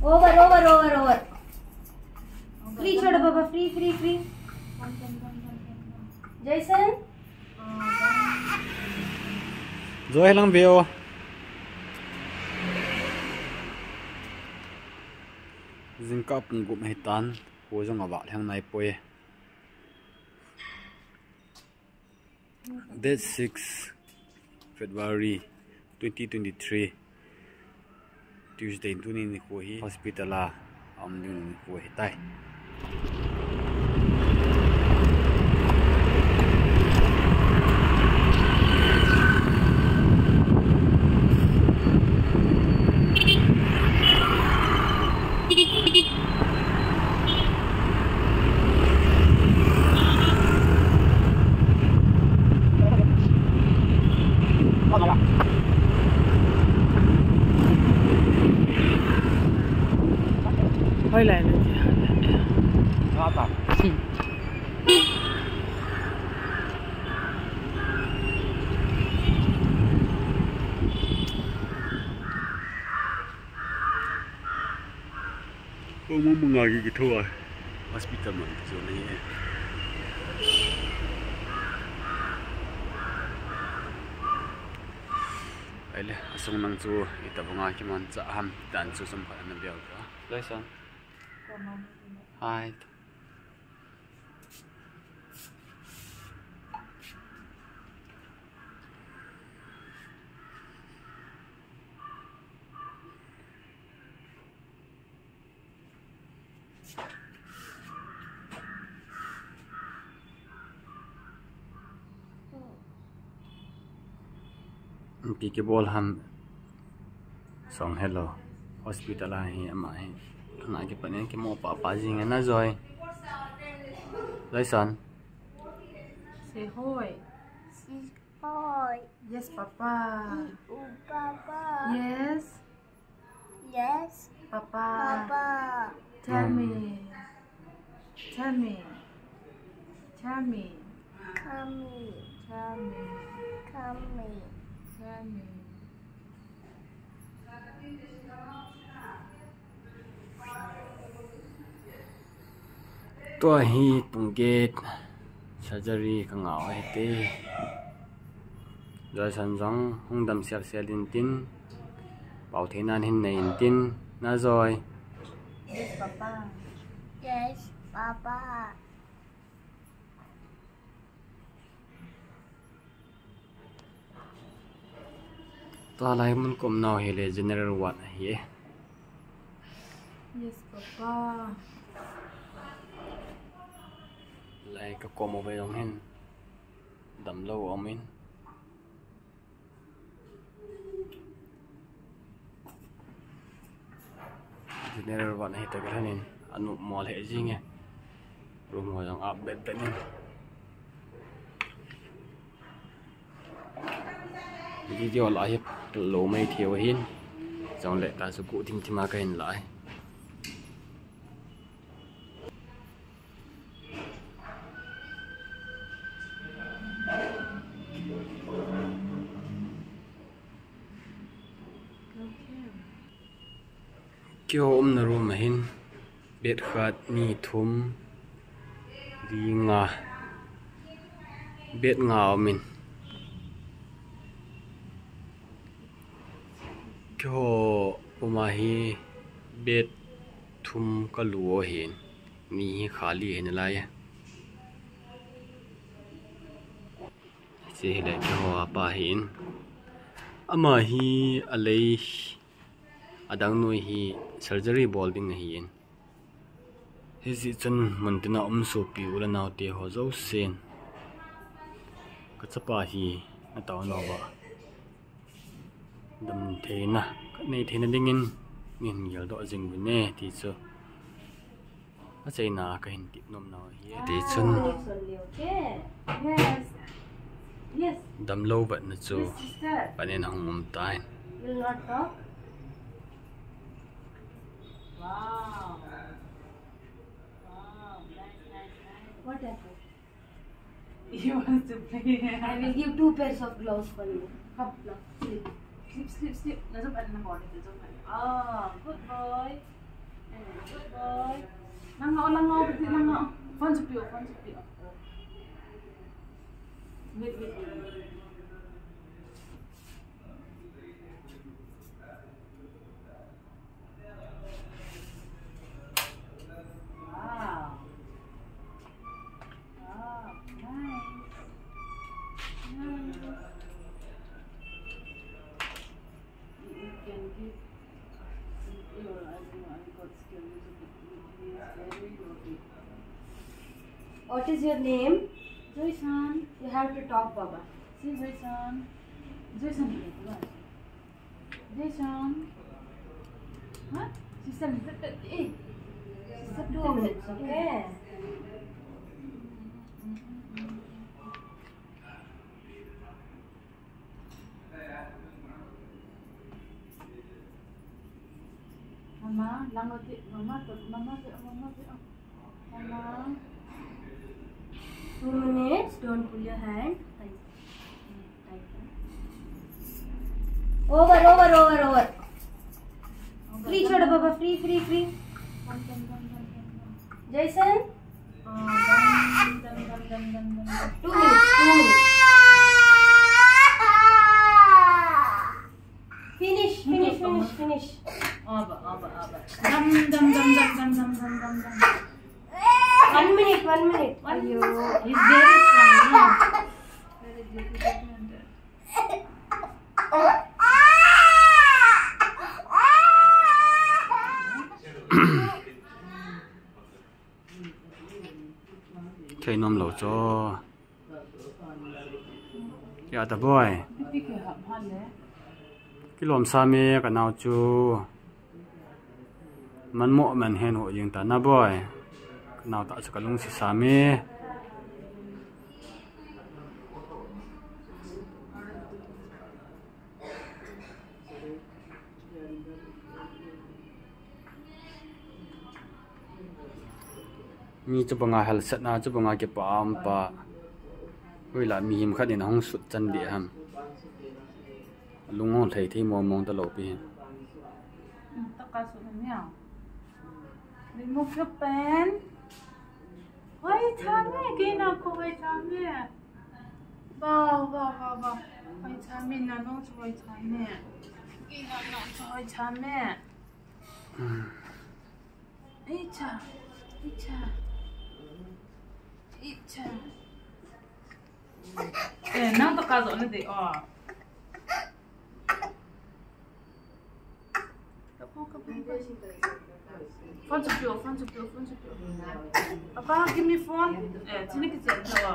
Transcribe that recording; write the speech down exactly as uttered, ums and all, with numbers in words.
Over, over, over, over. Free छोड़ो बाबा, free, free, free. Jason? Joy lang veo. Jingkah pung gup ahitan, kho jong avah lheng naipoi. Date six February twenty twenty-three, Tuesday, tuni nikho hi hospital a aum ding nikho ahitai. Hoilai na ti. Pung mong mong a kikitho a. Hospital mun kijo na hi e. Ahile, asung nang chu itobang a kimanchah ham, dan chu chomkhat ana bel ta. Jason. Hi. Ipi kibol ham. Song hello. Hospital a hi ama hi. Ana kipan in kimo papa jing e na Joy. Joy son. Say hoi. Say hoi. Yes, Papa. Papa. Yes. Yes. Papa. Papa. Tell me. Tell me. Tell me. Come me. Tell me. Come me. Tell me. Tua hi pung get surgery ka ngah u ahi te. Joy son jong hung dam sel sel in tin. Pau thei nan hin nei in tin. Na Joy. Yes, Papa. Yes, Papa. Tua lai mun ka um nau hi le general ward ahi e. Yes, Papa. Lai ka kom u ve jong hin damlou um in. General ward ahi toh kilhon in, anu mo le jing e. Room ho jong ap bet bet in. Video la hi lou mai thei u ahin. Jong le ta su ku thim thim a ka hin la e. Keiho umna room ahin bed khat, ni, thum, li, nga, bed nga umin. Keiho um a hi bed thum kalu u ahin, ni hi khali ahi nalai e. Hiche hi le keiho apa ahin. Ama hi alei adang noi hi surgery bol ding ahin. Hijeh chun muntina um sopi u le nao te ho jousen, ka chapa hi na taona uva damtheina, ka nei theina dingin nei hin geldoh jing uvin e ti chu achaina ka hin tep nom nau ahi. Ti chun damlou vetna chu panin ahung um tan. What happened? He wants to play. I will give two pairs of gloves for you. Come, now, sleep. Sleep, sleep, sleep. Na jump and na body to jump and, ah, good boy. Good boy. Lang ho, lang ho, lang ho. Phone chu peh o, phone chu peh o. Wait, wait, wait. Wow. Wow, nice. Nice. You can give your, I don't know, I got scared a little bit. He is very naughty. What is your name? Jason. You have to talk, Baba. See, Jason. Jason. Jason. Huh? Sister, eh. Sister, two minutes, okay? Mama, lang uti, mama, mama, mama, mama. Two minutes, don't pull your hand. Over, over, over, over. Free छोड़ो बाबा, free, free, free. Jason? Two minutes, two minutes. Finish, finish, finish, finish. Over, over, over. Dam, dam, dam. One minute, one minute. One minute. He's very strong, no? Very difficult. Thei nom lou cho. Kya ta boy. Kilom sa me ka nao chu. Man mo man hen ho jing ta na boy. Ka nao ta chu ka lung si sa me. Mi chu banga hal set na chu banga kipa am pa. Hui la mi him khat in hong sut chan di ham. Lung hong thei thei mong mong ta lo pi. Taka su nia. Remove your pen. Hoi cha me, kei na ko hoi cha me. Wow, wow, wow, wow. Hoi cha me na nong chu hoi cha me. Kei na nong chu hoi cha me. Icha, icha. Icha. Eh, nang to ka zo na de, oh. Phone chu peh o, phone chu peh o, phone chu peh o. Papa, give me phone. Eh, chini ki chen to.